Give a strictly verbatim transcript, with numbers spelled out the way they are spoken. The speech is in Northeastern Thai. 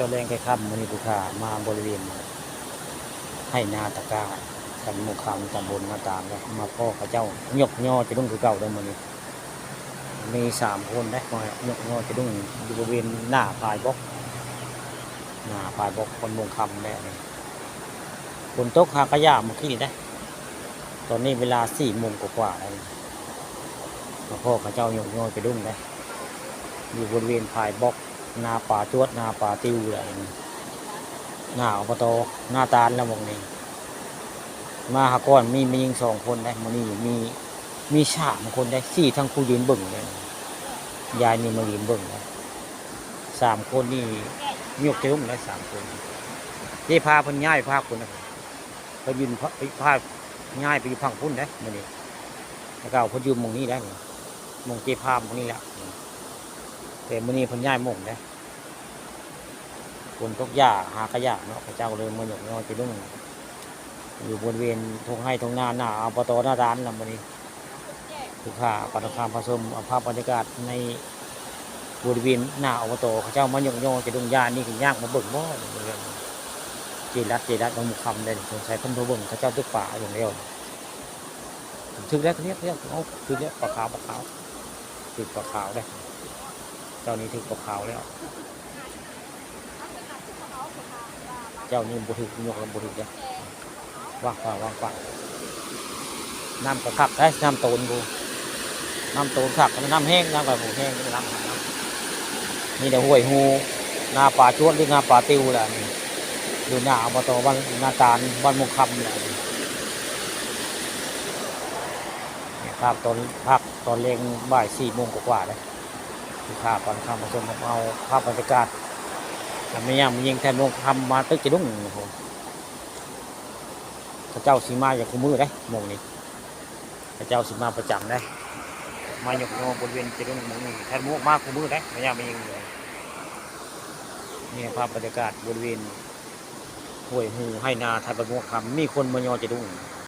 เจ้าแรงไข่ค่ำ มื้อนี้ผู้ข้ามาบริเวณไฮ่นาตะกร้า บ้านม่วงคำ ตำบลนาตาล แล้วมาพ้อเขาเจ้ายกยอเจดุ้งคือเก่าเด้อมื้อนี้ มีสามคนเด้ มายกยอเจดุ้งอยู่บริเวณหน้าพายบล็อก หน้าพายบล็อก บ้านม่วงคำแหละนี่ ฝนตกหากะยากเมื่อกี้นี้เด้ ตอนนี้เวลาสี่โมงกว่าๆแล้วนี่ มาพ้อเขาเจ้ายกยอเจดุ้งเด้ อยู่บริเวณพายบล็อก นาป่าจวด นาป่าติวแหละนี่ หน้า อบต นาตาลแล้วหม่องนี้ มาหาก่อนมีแม่ญิงสองคนเด้ มื้อนี้มี มีสามคนเด้ สี่ทั้งผู้ยืนเบิ่งเลย ยายนี่มายืนเบิ่งเลย สามคนนี่ยกเจดุ้งได้สามคน เจ๊พาเพิ่นย้ายพาคนนะ เพิ่นยืนพา พาย้ายไปอยู่ฝั่งพุ้นเด้ มื้อนี้ แล้วก็เอาเพิ่นยืนหม่องนี้ได้ หม่องเจ๊พาหม่องนี้แหละ แต่มื้อนี้เพิ่นย้ายหม่องเด้ ฝนตกยาก หากะยากเนาะ เขาเจ้าเลยมายกยอเจดุ้ง อยู่บริเวณทุ่งไฮ่ทุ่งนา หน้า อบต นาตาลนะมื้อนี้ ผู้ข้าปานคามผสม เอาภาพบรรยากาศในบริเวณหน้า อบต เขาเจ้ามายกยอเจดุ้ง ยายนี่ก็ย่างมาเบิ่งบ่ เจรัต เจรัต บ้านม่วงคำเด้ สงสัยเพิ่นบ่เบิ่ง เขาเจ้าตึกปลาลงแล้ว ถืกแล้ว ถืกแล้ว ถืกแล้ว เอา ถืกแล้ว ปลาขาว ปลาขาว ถืกปลาขาวเด้ เจ้านี่ถืกปลาขาวแล้ว เจ้านี่บ่ถืก ยกแล้วบ่ถืกเด้ วางขวาง วางขวาง น้ำก็คักเด้ น้ำโตนพุ้น น้ำโตนคัก น้ำแห้ง น้ำก็บ่แห้ง น้ำ น้ำ มีแต่ห้วยฮู นาป่าจวดหรือนาป่าติวแหละนี่ อยู่หน้า อบต บ้านนาตาล บ้านม่วงคำแหละนี่ เนี่ย ภาพตอน ภาพตอนแลงบ่ายสี่โมงกว่าๆแล้ว ผู้ข้าปานคามผสม เอาภาพบรรยากาศ แล้วแม่ย่ามายิงแทนม่วงคำมาตึกเจดุ้ง โอ้โห เขาเจ้าสิมาอย่างคู่มื้อเด้ หม่องนี้ เขาเจ้าสิมาประจำเด้ มายกยอบริเวณเจดุ้งหม่องนี้ แทนม่วงมาคู่มื้อเด้ แม่ย่ามายิงเลย นี่ภาพบรรยากาศบริเวณห้วยฮู ไฮ่นา ไฮ่บ้านม่วงคำ มีคนมายอเจดุ้ง